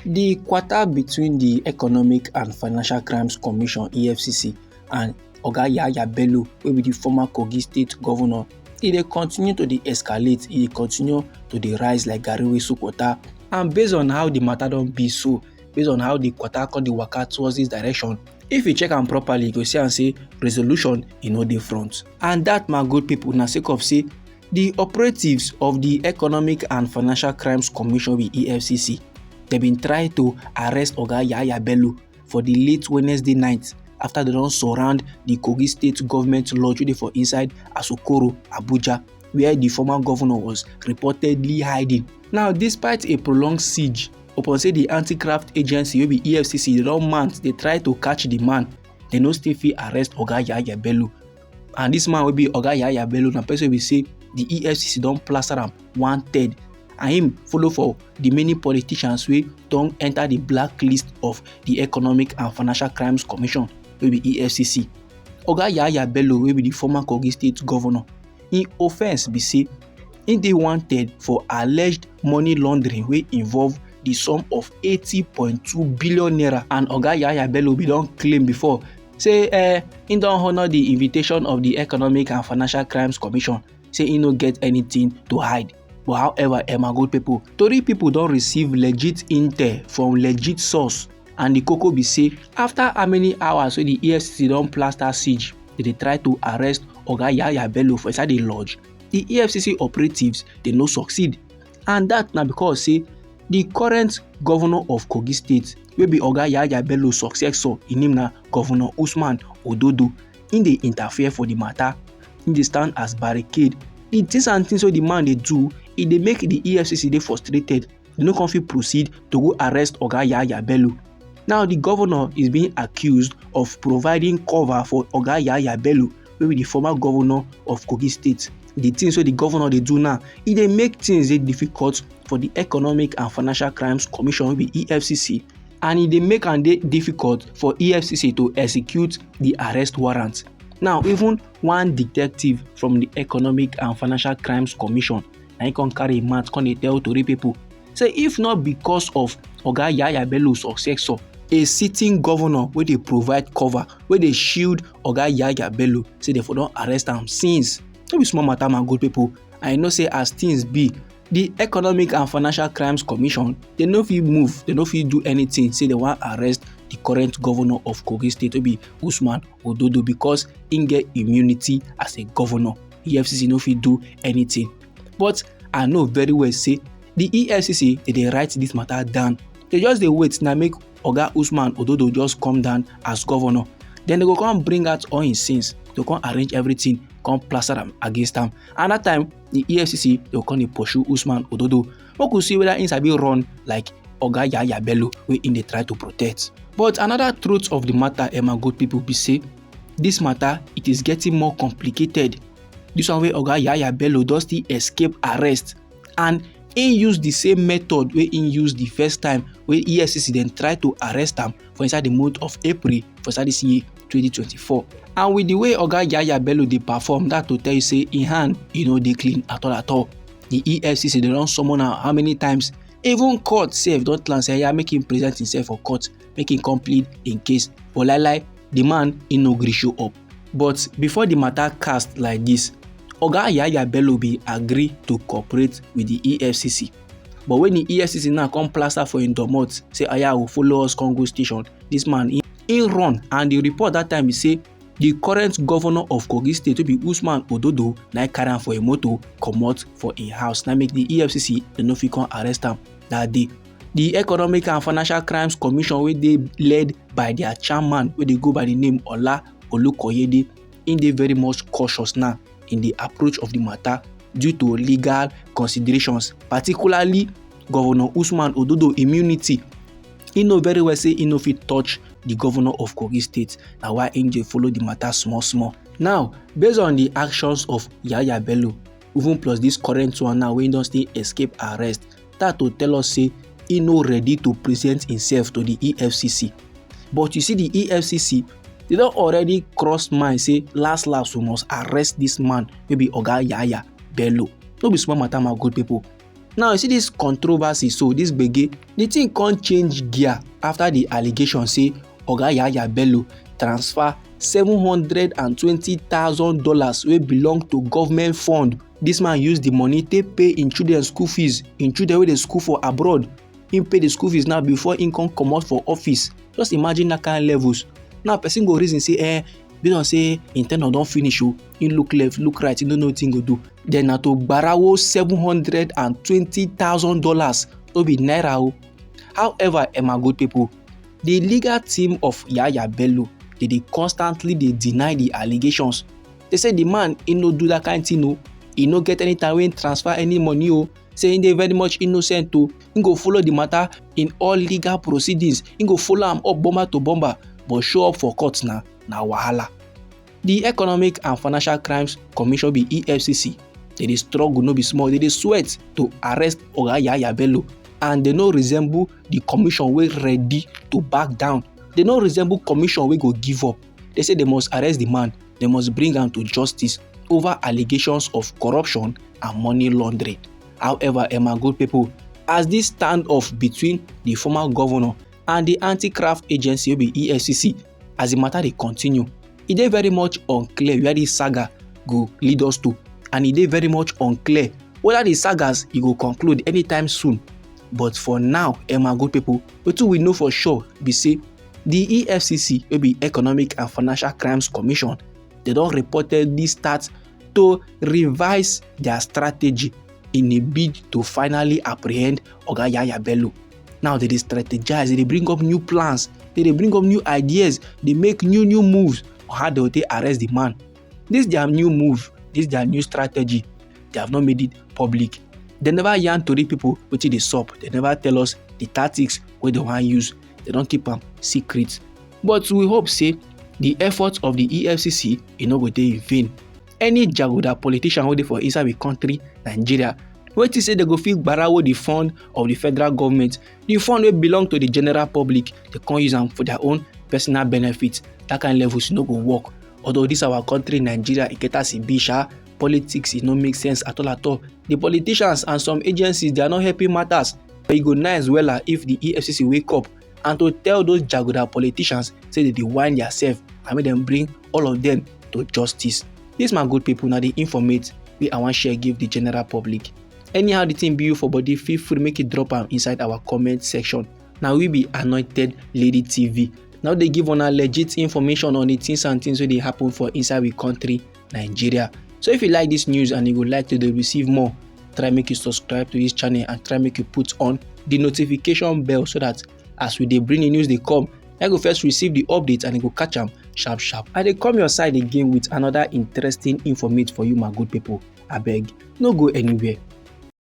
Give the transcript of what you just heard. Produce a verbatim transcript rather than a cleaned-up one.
The quarter between the Economic and Financial Crimes Commission, E F C C, and Oga Yahaya Bello, wey be the former Kogi State governor, e dey continue to dey escalate, e dey continue to dey rise like garri wey soak water. And based on how the matter don be so, based on how the quarter come dey waka towards this direction, if you check am properly, you go see am say resolution e no dey front. And that, my good people, na sake of say the operatives of the Economic and Financial Crimes Commission, be E F C C, dem bin try to arrest Oga Yahaya Bello for the late Wednesday night after dem don surround the Kogi State Government Lodge wey dey for inside Asokoro, Abuja, where the former governor was reportedly hiding. Now, despite a prolonged siege, upon say the Anti-Graft Agency, wey be E F C C, dem don mount dey try to catch the man, dem no still fit arrest Oga Yahaya Bello. And this man wey be Oga Yahaya Bello na person wey be say the E F C C don plaster am one third, and him follow for the many politicians wey don enter the blacklist of the Economic and Financial Crimes Commission, wey be E F C C. Oga Yahaya Bello, wey be the former Kogi State governor, im offence be say im dey wanted for alleged money laundering wey involve the sum of eighty point two billion naira, and Oga Yahaya Bello bin don claim before say, eh, im don honour the invitation of the Economic and Financial Crimes Commission, say im no get anything to hide. But however, eh, my good people, tori people don receive legit intel from legit source, and the koko be say, after how many hours wey the E F C C don plaster siege, dem dey try to arrest Oga Yahaya Bello for inside the lodge, the E F C C operatives, dem no succeed. And that na because say the current governor of Kogi State, wey be Oga Yahaya Bello successor, im name na Governor Usman Ododo, im dey interfere for the matter. Im dey stand as barricade. The things and things wey the man dey do, e dey make the E F C C dey frustrated. Dem no come fit proceed to go arrest Oga Yahaya Bello. Now, the governor is being accused of providing cover for Oga Yahaya Bello, wey be the former governor of Kogi State. The things wey the governor dey do now, e dey make things dey difficult for the Economic and Financial Crimes Commission, wey be E F C C, and e dey make am dey difficult for E F C C to execute the arrest warrant. Now, even one detective from the Economic and Financial Crimes Commission, na him come carry im mouth come dey tell tori people say, if not because of Oga Yahaya Bello successor, a sitting governor wey dey provide cover, wey dey shield Oga Yahaya Bello, say dem for don arrest am since. No be small matter, my good people. I know say as things be, the Economic and Financial Crimes Commission, dem no fit move, dem no fit do anything, say dem wan arrest the current governor of Kogi State, wey be Usman Ododo, because im get immunity as a governor. E F C C no fit do anything. But I know very well say the E F C C, dem dey write this matter down. Dem just dey wait na make Oga Usman Ododo just come down as governor. Then dem go come bring out all im sins, dem go come arrange everything, come plaster am against am. And that time, the E F C C, dem go come dey pursue Usman Ododo. Make we see whether im sabi run like Oga Yahaya Bello wey im dey try to protect. But another truth of the matter, eh, my good people, be say this matter, it is getting more complicated. This one wey Oga Yahaya Bello don still escape arrest, and im use the same method wey im use the first time wey E F C C dem try to arrest am for inside the month of April for inside this year, twenty twenty-four. And with the way Oga Yahaya Bello dey perform, that to tell you say im hand, e no dey clean at all at all. The E F C C, dem don summon am how many times? Even court sef don tell am say, yeah, make im present himself for court, make im come plead im case. But lie lie, the man, e no gree show up. But before the matter cast like this, Oga Yahaya Bello bin agree to cooperate with the E F C C. But when the E F C C now come plaster for im domot, say, "Aya, go follow us come go station," this man, he, he run, and the report that time be say the current governor of Kogi State, wey be Usman Ododo, na carry am for a motor comot for im house. Na make the E F C C, dem no fit come arrest am that day. The Economic and Financial Crimes Commission, wey dey led by their chairman, wey dey go by the name Ola Olukoyede, im dey very much cautious now in the approach of the matter due to legal considerations, particularly Governor Usman Ododo immunity. He know very well say he no fit touch the governor of Kogi State. Na why im dey follow the matter small small. Now, based on the actions of Yahaya Bello, even plus this current one now wey don still escape arrest, that to tell us say he no ready to present himself to the E F C C. But you see, the E F C C, they don already cross mind say last last we must arrest this man wey be Oga Yahaya Bello. No be small matter, my good people. Now, you see this controversy, so this gbege, the thing can't change gear after the allegation say Oga Yahaya Bello transfer seven hundred and twenty thousand dollars wey belong to government fund. This man use the money take pay im children school fees, im children wey dey school for abroad. Im pay the school fees now before im come comot for office. Just imagine that kind of levels. Now person go reason say, eh, based on say im ten ure don finish o, im look left, look right, im no know wetin im go do. Then na to gbarawo seven hundred and twenty thousand dollars, no be naira o. However, eh, my good people, the legal team of Yahaya Bello, they dey constantly dey deny the allegations. They say the man, he no do that kind thing o. He no get any time wey he transfer any money o. Say he dey very much innocent o. He go follow the matter in all legal proceedings. He go follow am up bomber to bomber, but show up for court na, na wahala. The Economic and Financial Crimes Commission, be E F C C, they dey struggle no be small. They dey sweat to arrest Oga Yahaya Bello, and they no resemble the commission wey ready to back down. They no resemble commission wey go give up. They say they must arrest the man. They must bring am to justice over allegations of corruption and money laundering. However, eh, my good people, as this standoff between the former governor and the anti-graft agency wey be E F C C, as the matter dey continue, e dey very much unclear where this saga go lead us to, and e dey very much unclear whether the sagas e go conclude anytime soon. But for now, eh, my good people, wetin we know for sure be say the E F C C, wey be Economic and Financial Crimes Commission, they don reportedly start to revise their strategy in a bid to finally apprehend Oga Yahaya Bello. Now they dey strategize, they dey bring up new plans, they dey bring up new ideas, they make new new moves on how they go take arrest the man. This their new move, this their new strategy, they have not made it public. They never yarn tori people wetin dey sup. They never tell us the tactics wey they wan use. They don keep am secret. But we hope say the effort of the E F C C, e no go dey in vain. Any jaguda politician wey dey for inside the country, Nigeria, wey think say they go fit gbarawo the fund of the federal government, the fund wey belong to the general public, they come use am for their own personal benefit. That kind levels no go work. Although this our country, Nigeria, e get as e be, sha, politics, e no make sense at all at all. The politicians and some agencies, they are not helping matters. But e go nice wella if the E F C C wake up and to tell those jaguda politicians say they dey whine theirself and make them bring all of them to justice. This, my good people, na the informate wey I wan share give the general public. Anyhow the thing be you for body, feel free make you drop am inside our comment section. Now we be Anointed Lady T V. Now they give una legit information on the things and things wey dey happen for inside we country, Nigeria. So if you like this news and you would like to dey receive more, try make you subscribe to this channel and try make you put on the notification bell, so that as we dey bring the news dey come, I go first receive the update and I go catch am sharp sharp. I dey come your side again with another interesting informate for you, my good people. Abeg, no go anywhere.